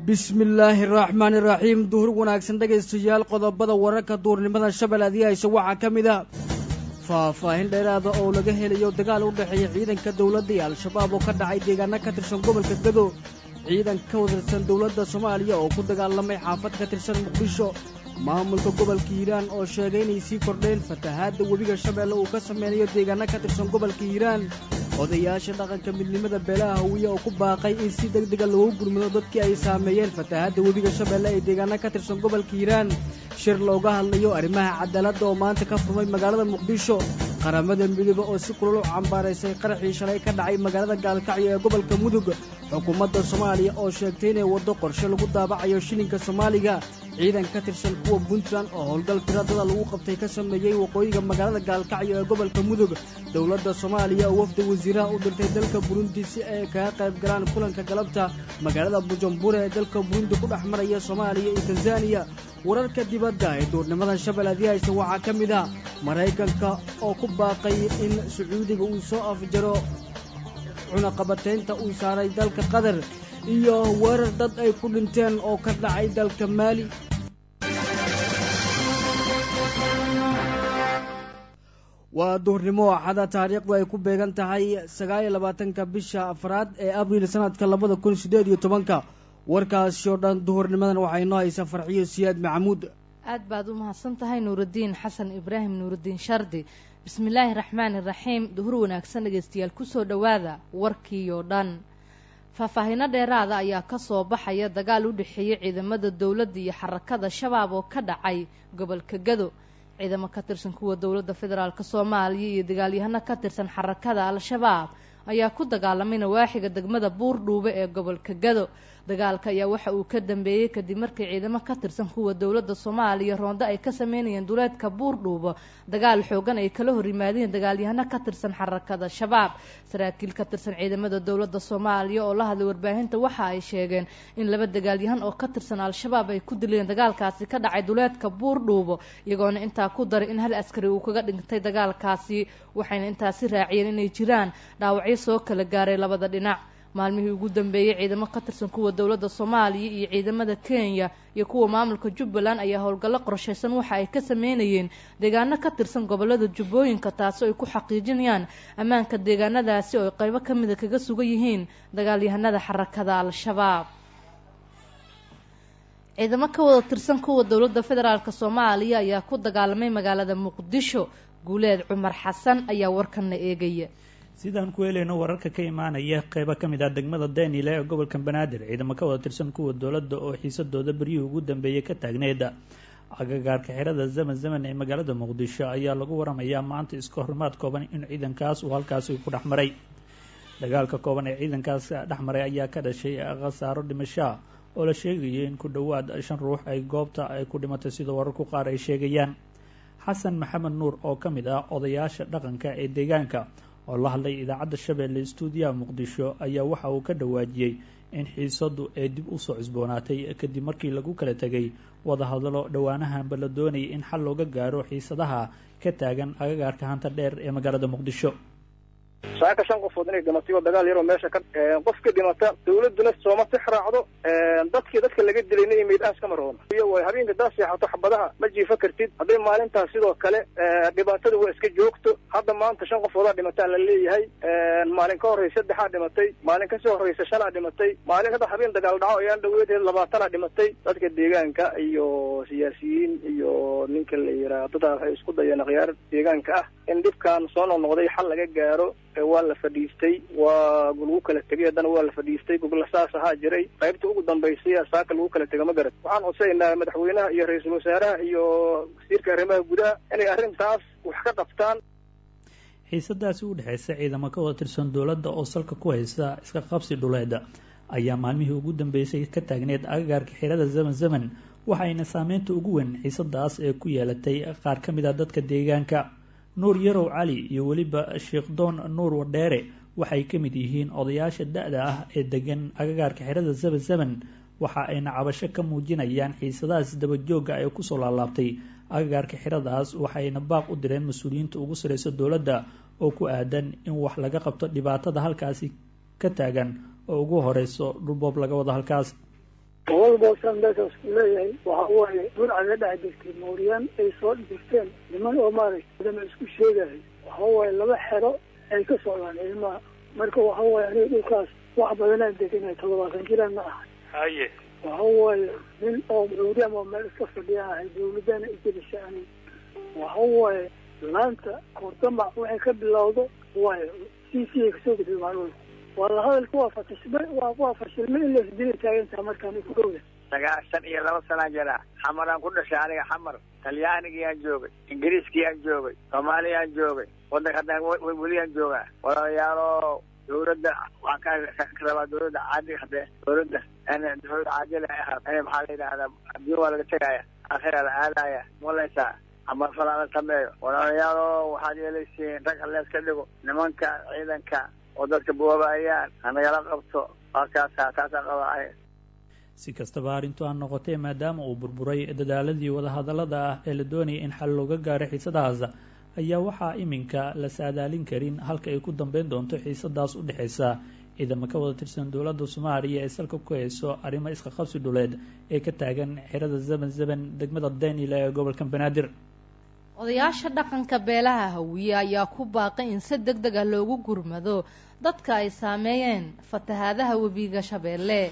Bismillaahi raxmaani raxiim. Duhur wanaagsan dhegaystayaal, qodobada wararka duurnimada Shabeelle adii hayso waxaa ka mid ah faahfaahin dheeraada oo laga helayo dagaal u dhexeeya ciidanka dowladda iyo Al-Shabaab oo ka dhacay deegaano ka tirsan gobolka Gado, ciidan ka tirsan dowladda Soomaaliya oo ku dagaalamay xaafad ka tirsan Muqdisho, maamulka gobolka Hiiraan oo sheegay inay sii kordheen fatahaadda webiga Shabeelle uu ka sameynayo deegaano ka tirsan gobolka Hiiraan, odayaasha dhaqanka midnimada beelaha Hawiye oo ku baaqay in si deg dega loogu gurmado dadkii ay saameeyeen fatahaadda webiga Shabeelle ee deegaano ka tirsan gobolka Hiiraan, shir looga hadlayo arrimaha cadaaladda oo maanta ka furmay magaalada Muqdisho, Qaramada Midoobe oo si kulul u cambaaraysay qaraxii shalay ka dhacay magaalada Gaalkacyo ee gobolka Mudug, xukuumadda Soomaaliya oo sheegtay inay waddo qorshe lagu daabacayo shilinka Soomaaliga, ciidan ka tirsan kuwa Puntland oo howlgal tiradada lagu qabtay ka sameeyey waqooyiga magaalada Gaalkacyo ee gobolka Mudug, dowladda Soomaaliya oo wafdi wasiiraha u dirtay dalka Burundi si ay kaga qayb galaan kulanka galabta magaalada Bujumbura ee dalka Burundi ku dhex maraya Soomaaliya iyo Tanzaniya. Wararka dibadda ee duurnimadan Shabeelle adii haysta waxaa ka mid ah Maraykanka oo ku baaqay in Sacuudiga uu soo afjaro cunaqabataynta uu saaray dalka Qatar, iyo weerar dad ay ku dhinteen oo ka dhacay dalka Maali. Waa duhurnimo Axada, taariikhdu ay ku beegan tahay 29-ka bisha afraad ee Abriil sanadka 2018-ka. Warkaasi oo dhan duhurnimadan waxaa inoo haysa Farxiyo Siyaad Maxamuud. Aad baad u mahadsan tahay Nuurudiin Xasan Ibraahim Nuurudiin Shardi. Bismillaahi raxmaani raxiim. Duhur wanaagsan dhegeystayaal, kusoo dhowaada warkii oo dhan. Faahfaahino dheeraada ayaa kasoo baxaya dagaal u dhexeeyay ciidamada dowladda iyo xarakada Shabaab oo ka dhacay gobolka Gado. Ciidamo ka tirsan kuwa dowladda federaalk Soomaaliya iyo dagaalyahano ka tirsan xarakada Al-Shabaab ayaa ku dagaalamay nawaaxiga degmada Buurdhuube ee gobolka Gado. Dagaalka ayaa waxa uu ka dambeeyey kadib markii ciidamo ka tirsan kuwa dowladda Soomaaliya roondo ay ka sameynayeen duleedka Buurdhuubo dagaal xoogan ay kala hor yimaadeen dagaalyahano ka tirsan xarakada Shabaab. Saraakiil ka tirsan ciidamada dowladda Soomaaliya oo la hadlay warbaahinta waxa ay sheegeen in laba dagaalyahan oo ka tirsan Al-Shabaab ay ku dileen dagaalkaasi ka dhacay duleedka Buurdhuubo, iyagoona intaa ku daray in hal askari uu kaga dhintay dagaalkaasi, waxayna intaasi raaciyeen inay jiraan dhaawacyo soo kala gaaray labada dhinac. Maalmihii ugu dambeeyey ciidamo ka tirsan kuwa dowladda Soomaaliya iyo ciidamada Kenya iyo kuwa maamulka Jubbaland ayaa howlgallo qorshaysan waxa ay ka sameynayeen deegaano ka tirsan gobolada Jubbooyinka, taasi ay ku xaqiijinayaan ammaanka deegaanadaasi oo ay qaybo ka mida kaga sugan yihiin dagaalyahanada xarakada Al-Shabaab. Ciidamo ka wada tirsan kuwa dowladda federaalk Soomaaliya ayaa ku dagaalamay magaalada Muqdisho. Guuleed Cumar Xasan ayaa warkanna eegaya. Sidaan ku helayno wararka ka imaanaya qeybo ka mid ah degmada Daynile ee gobolka Banaadir, ciidamo ka wada tirsan kuwa dowladda oo xiisadooda beryihii ugu dambeeyey ka taagneyd agagaarka xerada Zaman Zaman ee magaalada Muqdisho ayaa lagu waramayaa maanta iska hormaad kooban in ciidankaas uu halkaasi ku dhex maray. Dagaalka kooban ee ciidankaas dhex maray ayaa ka dhashay khasaaro dhimashaa oo la sheegayo in ku dhowaad 5 ruux ay goobta ay ku dhimatay, sida wararku qaar ay sheegayaan. Xasan Maxamed Nuur oo ka mid ah odayaasha dhaqanka ee deegaanka oo la hadlay idaacadda Shabeelle stuudiyaha Muqdisho ayaa waxa uu ka dhawaajiyey in xiisadu ay dib usoo cusboonaatay kadib markii lagu kala tegay wadahadalo dhowaanahanba la doonayay in xal looga gaaro xiisadaha ka taagan agagaarka hanta dheer ee magaalada Muqdisho. Saaka 5 qofood inay dhimatay oo dagaal yaroo meesha ka qof ka dhimata, dawladduna sooma tix raacdo, dadkii dadka laga dilayna iyo meydhaas kama roona. Iyo way habeenka daa seexato xabadaha ma jiifa kartid, hadday maalintaas sidoo kale dhibaatada waa iska joogto. Hadda maanta 5 qofoodaa dhimataa la leeyahay, maalin ka horreysa 3 dhimatay, maalin kasoo horreysa 5 dhimatay, maalin hadda habeen dagaal dhaco ayaan dhaweedeed 20 dhimatay. Dadka deegaanka iyo siyaasiyiin iyo ninka la yidhaah dadaa waxay isku dayeen akhyaar deegaanka ah in dhibkan soo noqnoqday xal laga gaaro. Waa la fadhiistay, waa lagu kala tegay, haddana waa la fadhiistay, gogla saas ahaa jiray. Qaybta ugu dambaysay saaka lagu kala tegay ma garat. Waxaan codsanaynaa madaxweynaha iyo ra-iisul wasaaraha iyo wasiirka arrimaha gudaha inay arrintaas wax ka qabtaan. Xiisadaasi u dhexeysa ciidamo ka wada tirsan dowladda oo salka ku haysa iska qabsi dhuleed ayaa maalmihii ugu dambeysay ka taagneyd agagaarka xerada Zaman Zaman, waxayna saameynta ugu weyn xiisadaas ee ku yeelatay qaar ka mid ah dadka deegaanka. Nuur Yarow Cali iyo weliba Sheekh Doon Nuur Wadheere waxay ka mid yihiin odayaasha da-da ah ee degan agagaarka xerada Zaman Zaman, waxa ayna cabasho ka muujinayaan xiisadahaas dabajoogga ay kusoo laalaabtay agagaarka xeradaas, waxayna baaq u direen mas-uuliyiinta ugu sareysa dowladda oo ku aadan in wax laga qabto dhibaatada halkaasi ka taagan oo ugu horeyso dhulboob laga wado halkaas. Gobol boosaan meeshaas ku leeyahay waxa waaye burcada dhex jirtay mooriyaan ay soo dhigteen niman oo maaragtay dama isku sheegahay. Waxa waaye laba xero ay ka socdaan ilmaha. Marka waxa waaye aniga dhulkaas wax badanaan deganay, 70 jiraan ma ahay. Haye. Waxa waaye nin oo mooriyaan oo meel iska fadhiya ahay, dawladana ijelisha aniga. Waxa waaye laanta kordamac waxay ka bilowdo waaye c c ay kasoo gudbay macluulka. Waa la hadalka waa fatishmay, waa fashilmay in laisdila taagantaha markaan ku dhowda. 92 sanaan jiraa, Xamaraan ku dhashay aniga. Xamar Talyaanigiyaan joogay, Ingiriiskiyaan joogay, Soomaaliyaan joogay, waddanka haddana weliyaan joogaa. Walaalayaalo, dawladda waxaan ka rabaa dawladda caadi hade dawladda dawladda caadila ahaa. Maxaa la yidhaahdaa, adduun waa laga tegaya, aakhira la aadaya, malaysaa ama falaa la sameeyo. Walaalayaalo, waxaad yeelaysiin rag hallees ka dhigo nimanka ciidanka oo dadka boobayaan hanagala qabto. Waa taasaa qabaa. Si kastaba arrintu ha noqotee, maadaama uu burburay dadaaladii wadahadallada ah ee la doonayay in xal looga gaaro xiisadahaas, ayaa waxaa iminka la saadaalin karin halka ay ku dambeyn doonto xiisadaas u dhexeysa ciidamo ka wada tirsan dowladda Soomaaliya ee salka ku hayso arrimo iska qabsi dhuleed ee ka taagan xerada Zaman Zaman degmada Daynile ee gobolka Banaadir. Odayaasha dhaqanka beelaha Hawiye ayaa ku baaqay in si deg deg ah loogu gurmado dadka ay saameeyeen fatahaadaha webiga Shabeelle.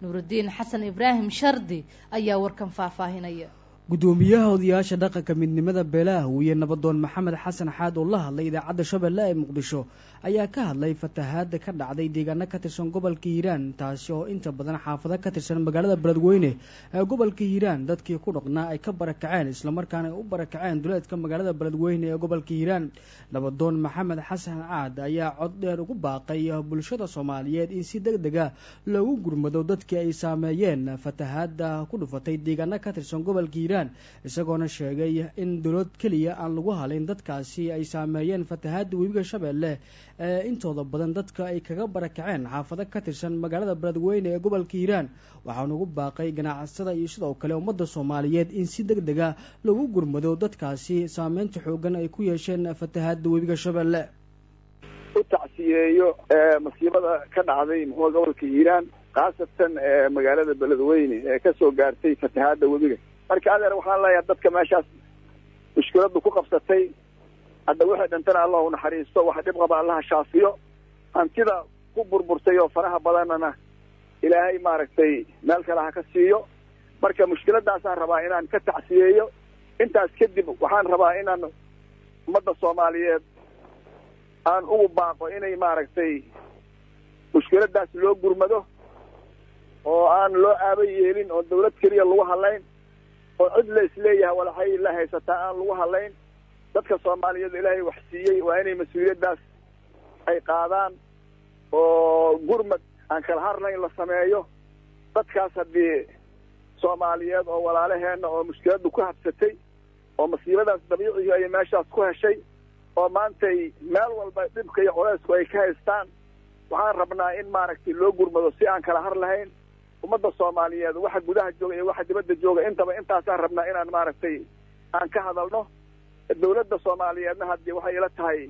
Nuurudiin Xasan Ibraahim Shardi ayaa warkan faahfaahinaya. Guddoomiyaha odayaasha dhaqanka midnimada beelaha Hawiye, nabadoon Maxamed Xasan Xaad, oo la hadlay idaacadda Shabeelle ee Muqdisho, ayaa ka hadlay fatahaada ka dhacday deegaano ka tirsan gobolka Hiiraan, taasi oo inta badan xaafado ka tirsan magaalada Beledweyne ee gobolka Hiiraan dadkii ku dhaqnaa ay ka barakaceen, islamarkaana ay u barakaceen duleedka magaalada Beledweyne ee gobolka Hiiraan. Nabadoon Maxamed Xasan Caad ayaa cod dheer ugu baaqay bulshada Soomaaliyeed in si deg dega loogu gurmado dadkii ay saameeyeen fatahaada ku dhufatay deegaano ka tirsan gobolka Hiiraan, isagoona sheegay in dowlad keliya aan lagu halayn dadkaasi ay saameeyeen fatahaada webiga Shabeelle ee intooda badan dadka ay kaga barakaceen xaafado ka tirsan magaalada Beledweyne ee gobolka Hiiraan. Waxaana ugu baaqay ganacsatada iyo sidoo kale ummadda Soomaaliyeed in si deg dega lagu gurmado dadkaasi saameynta xoogan ay ku yeesheen fatahaada webiga Shabeelle. U tacsiyeeyo masiibada ka dhacday muxuu gobolka Hiiraan, khaasatan magaalada Beledweyne ee kasoo gaartay fatahaada webiga. Marka adeer, waxaan leeyahay dadka meeshaas mushkiladdu ku qabsatay, hadda wixii dhintana Allah u naxariisto, waxa dhib qaba Allaha shaafiyo, hantida ku burburtay oo faraha badanana Ilaahay maaragtay meel kale ha ka siiyo. Marka mushkiladaasaan rabaa inaan ka tacsiyeeyo. Intaas kadib waxaan rabaa inaan ummadda Soomaaliyeed aan ugu baaqo inay maaragtay mushkiladaas loo gurmado oo aan loo aaba yeelin, oo dawlad keliya lagu hadlayn, oo cid la isleeyahay walaxay la haysataa aan lagu hadlayn. Dadka Soomaaliyeed Ilaahay wax siiyey waa inay mas-uuliyaddaas ay qaadaan oo gurmad aan kala harnayn la sameeyo dadkaas haddii Soomaaliyeed oo walaalaheenna oo mushkiladdu ku habsatay oo masiibadaas dabiiciga ay meeshaas ku heshay oo maantay meel walba dhibka iyo culaysku ay ka haystaan. Waxaan rabnaa in maaragtay loo gurmado si aan kala har lahayn ummadda Soomaaliyeed, waxa gudaha jooga iyo waxa dibadda jooga intaba. Intaasaan rabnaa inaan maaragtay aan ka hadalno. Dawladda Soomaaliyeedna haddii waxay ila tahay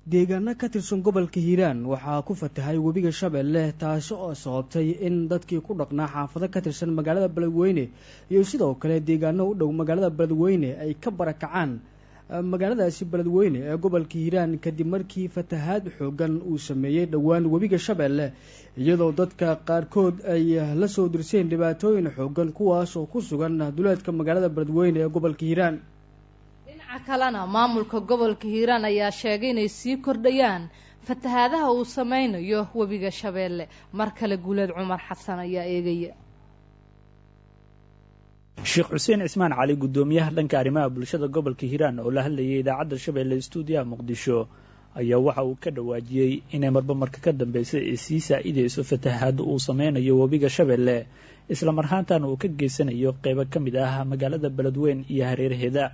Deegaano ka tirsan gobolka Hiiraan waxaa ku fatahay webiga Shabeelle, taasi oo sababtay in dadkii ku dhaqnaa xaafado ka tirsan magaalada Beledweyne iyo sidoo kale deegaano u dhow magaalada Beledweyne ay ka barakacaan magaaladaasi Beledweyne ee gobolka Hiiraan, kadib markii fatahaad xoogan uu sameeyey dhowaan webiga Shabeelle, iyadoo dadka qaarkood ay la soo dirseen dhibaatooyin xoogan, kuwaas oo ku sugan duleedka magaalada Beledweyne ee gobolka Hiiraan. Dhinaca kalena, maamulka gobolka Hiiraan ayaa sheegay inay sii kordhayaan fatahaadaha uu sameynayo webiga Shabeelle. Mar kale Guuleed Cumar Xasan ayaa eegaya. Sheekh Xuseen Cismaan Cali, guddoomiyaha dhanka arrimaha bulshada gobolka Hiiraan, oo la hadlayay idaacadda Shabeelle stuudiyaha Muqdisho, ayaa waxa uu ka dhawaajiyey inay marba marka ka dambeysay ay sii saa-idayso fatahaada uu sameynayo webiga Shabeelle, isla marhaantaana uu ka geysanayo qeybo ka mid ah magaalada Beledweyn iyo hareeraheeda.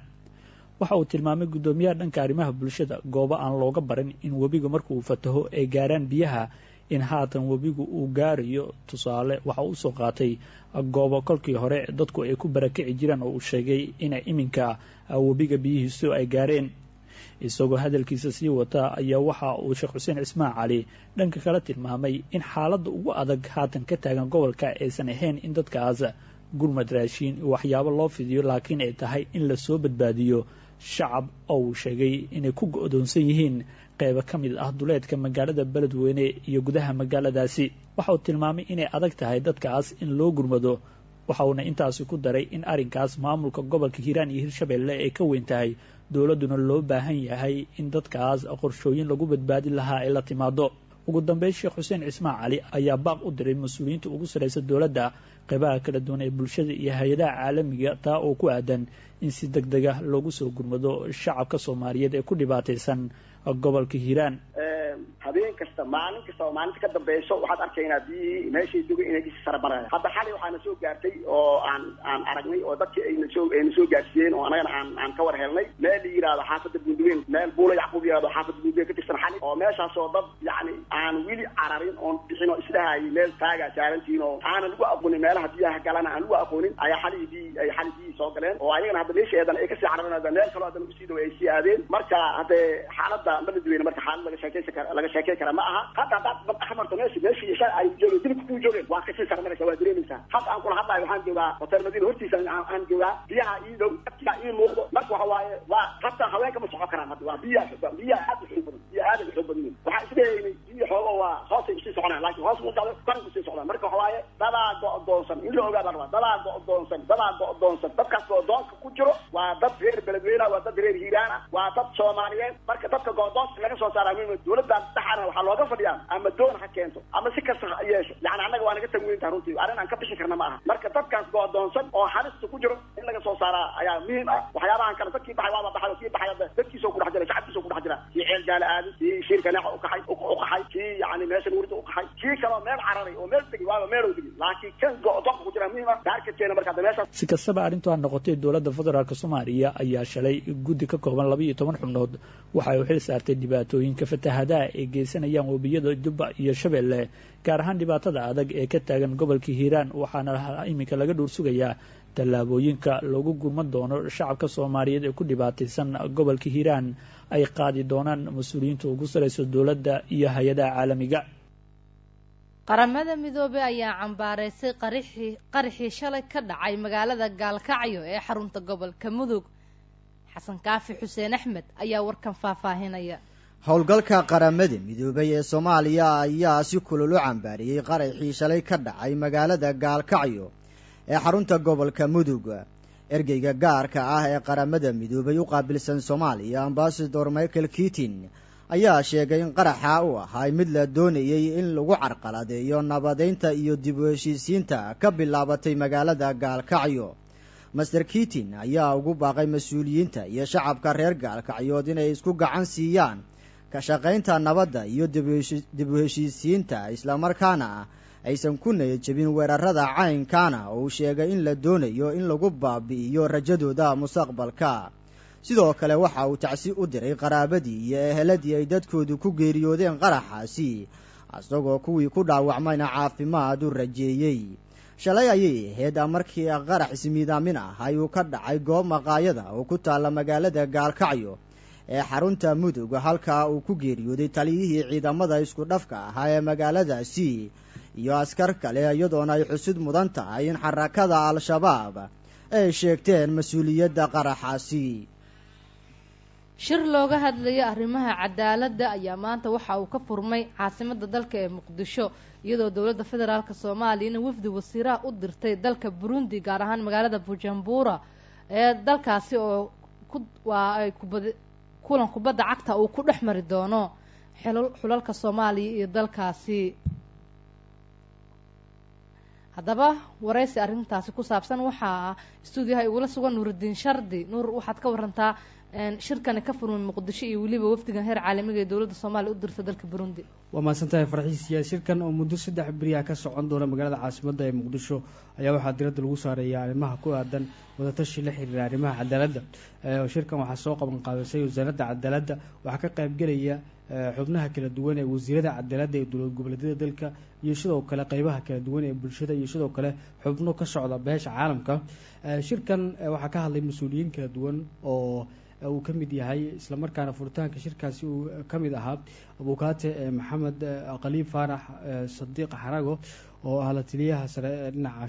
Waxa uu tilmaamay guddoomiyaha dhanka arrimaha bulshada goobo aan looga barin in webigu marka uu fataho ay gaaraan biyaha in haatan webigu uu gaarayo. Tusaale waxa uu usoo qaatay goobo kolkii hore dadku ay ku barakici jireen oo uu sheegay inay iminka webiga biyihiisu ay gaareen. Isagoo hadalkiisa sii wata ayaa waxa uu Sheekh Xuseen Cismaan Cali dhanka kala tilmaamay in xaaladda ugu adag haatan ka taagan gobolka aysan ahayn in dadkaas gurmad raashiin waxyaabo loo fidiyo, laakiin ay tahay in lasoo badbaadiyo shacab oo uu sheegay inay ku go-doonsan yihiin qeybo ka mid ah duleedka magaalada Beledweyne iyo gudaha magaaladaasi. Waxa uu tilmaamay inay adag tahay dadkaas in loo gurmado, waxa uuna intaasi ku daray in arrinkaas maamulka gobolka Hiiraan iyo Hirshabeelle ay ka weyn tahay, dowladduna loo baahan yahay in dadkaas qorshooyin lagu badbaadin lahaa ay la timaado. Ugu dambeyn, Sheekh Xuseen Cismaan Cali ayaa baaq u diray mas-uuliyiinta ugu sarreysa dowladda, qeybaha kala duwan ee bulshada iyo hay-adaha caalamiga, taa oo ku aadan in si deg dega loogu soo gurmado shacabka Soomaaliyeed ee ku dhibaataysan gobolka Hiiraan. Habeen kasta, maalin kasta oo maalinta ka dambeyso, waxaad arkaynaa biyihii meeshay joogay inay kasii sare maraya. Hadda xalay waxaana soo gaartay oo aan aragnay oo dadkii ayna soo gaarsiiyeen oo anagana aan ka war helnay meel la yidhahdo xaafadda Buunduweyn, meel Buula Yacquub yidhahdo, xaafadda Buunduweyn ka tirsan xalay, oo meeshaasoo dad yacni aan weli cararin oon bixin oo isdhahayay meel taagaa saarantihiin oo aanan lagu aqoonin meelaha biyaha galana aan lagu aqoonin, ayaa xalay biyi ay xalay biyihii soo galeen oo ayagana hadda meesha eedana ay kasii cararin, meel kaloo haddana usii dhow ay sii aadeen. Marka haddee xaaladda Beledweyne marka xaalad laga sheekeysan kara laga sheekey kara ma aha. Hadda haddaad dhex marto meeshii shalay ay joogeen, dilibka ku joogeen, waa kasii sare maraysa, waa dareemaysaa. Hadda aan kula hadlayo waxaan joogaa Hotel Madiina hortiisa aan joogaa, biyaha ii dhow, biyaha ii muuqdo. Marka waxa waaye waa hataa haweenka ma socon karaan hadda, waa biyaha aad u xoog badan, biyaha aad u xoog badan yihiin. Waxaan isleeyahay biyo xoogo waa hoosay usii soconayaan, laakiin hoos mu socdo, koran kusii socdaan. Marka waxa waaye dadaa go-doonsan, in la ogaada rabaa, dadaa go-doonsan, dadaa go-doonsan. Dadkaas go-doonka ku jiro waa dad reer Beledweyne, waa dad reer Hiiraana, waa dad Soomaaliyeed. Marka dadka go-doonka laga soo saaraa muhiim. Dowladdan dhaxana waxaa looga fadhiyaa ama doon ha keento ama si kasta ha yeesho, yani annaga waa naga tan weyntaha runtii, arrin aan ka bixi karna ma aha. Marka dadkaas go-doonsan oo halista ku jiro in laga soo saaraa ayaa muhiim ah. Waxyaabahan kale dadkii baxay waaba baxay, oo kii baxay hadda dadkiisoo ku dhex jira, shacabkiisoo ku dhex jira, kii Ceel Jaale aaday, kii Shiirka Neexa ukaxay uqaxay, kii yani meesha Nuurida uqaxay, kii kaloo meel cararay oo meel degi waaba meeloo degi, laakiin kan go-doonka ku jira muhiim ah daarkateena. Marka hadda meeshaas Si kastaba arrintu ha noqotay, dowladda federaalk Soomaaliya ayaa shalay guddi ka kooban 12 xubnood waxa ay u xil saartay dhibaatooyinka fatahadaha ay geysanayaan webiyada Jubba iyo Shabeelle, gaar ahaan dhibaatada adag ee ka taagan gobolka Hiiraan, waxaana iminka laga dhuur sugayaa tallaabooyinka loogu gurman doono shacabka Soomaaliyeed ee ku dhibaataysan gobolka Hiiraan ay qaadi doonaan mas-uuliyiinta ugu sareysa dowladda iyo hay-adaha caalamiga. Qaramada Midoobey ayaa cambaareysay qarixii shalay ka dhacay magaalada Gaalkacyo ee xarunta gobolka Mudug. Xasan Kaafi Xuseen Axmed ayaa warkan faahfaahinaya. Howlgalka Qaramada Midoobay ee Soomaaliya ayaa si kulul u cambaariyey qaraxii shalay ka dhacay magaalada Gaalkacyo ee xarunta gobolka Mudug. Ergeyga gaarka ah ee Qaramada Midoobay u qaabilsan Soomaaliya, Ambasador Michael Keating, ayaa sheegay in qaraxa uu ahay mid la doonayey in lagu carqaladeeyo nabadeynta iyo dib u heshiisiinta ka bilaabatay magaalada Gaalkacyo. Master Keating ayaa ugu baaqay mas-uuliyiinta iyo shacabka reer Gaalkacyood inay isku gacan siiyaan ka shaqaynta nabadda iyo dib u heshiisiinta, islamarkaana aysan ku niyadjebin weerarada caynkaana oo uu sheegay in la doonayo in lagu baabi'iyo rajadooda mustaqbalka. Sidoo kale waxa uu tacsi u diray qaraabadii iyo eheladii ay dadkoodu ku geeriyoodeen qaraxaasi, isagoo kuwii ku dhaawacmayna caafimaad u rajeeyey. Shalay ayay ahayd markii qarax ismiidaamin ahay uu ka dhacay goob maqaayada oo ku taalla magaalada Gaalkacyo ee xarunta Mudug, halkaa uu ku geeriyooday taliyihii ciidamada isku dhafka ahaa ee magaaladaasi iyo askar kale, iyadoona ay xusud mudan tahay in xarakada Al-Shabaab ay sheegteen mas-uuliyadda qaraxaasi. Shir looga hadlayo arrimaha cadaaladda ayaa maanta waxa uu ka furmay caasimadda dalka ee Muqdisho, iyadoo dowladda federaalk Soomaaliyana wafdi wasiiraha u dirtay dalka Burundi, gaar ahaan magaalada Bujumbura ee dalkaasi, oo ku waa ay kubad kulan kubadda cagta uu ku dhex mari doono xulalka Soomaaliya iyo dalkaasi. Haddaba waraysi arrintaasi ku saabsan waxaa stuudiyaha igula sugan Nuurudiin Shardi. Nuur, waxaad ka warantaa shirkani ka furmay Muqdisho iyo weliba wafdigan heer caalamiga ee dowladda Soomaaliya u dirta dalka Burundi. Waa mahadsantahay Farxiisiya. Shirkan oo muddo 3 beriya ka socon doona magaalada caasimadda ee Muqdisho ayaa waxaa diradda lagu saaraya arrimaha ku aadan wadatashi la xiriira arrimaha cadaaladda. Shirkan waxaa soo qaban qaabisay wasaaradda cadaaladda, waxaa ka qaybgelaya xubnaha kala duwan ee wasiirada cadaaladda ee dowlad goboleedyada dalka iyo sidoo kale qeybaha kala duwan ee bulshada iyo sidoo kale xubno ka socda beesha caalamka. Shirkan waxaa ka hadlay mas-uuliyiin kala duwan oo uu ka mid yahay islamarkaana furitaanka shirkaasi uu ka mid ahaa abukaate Maxamed Khaliif Faarax Sadiiq Xarago oo ah la taliyaha sare ee dhinaca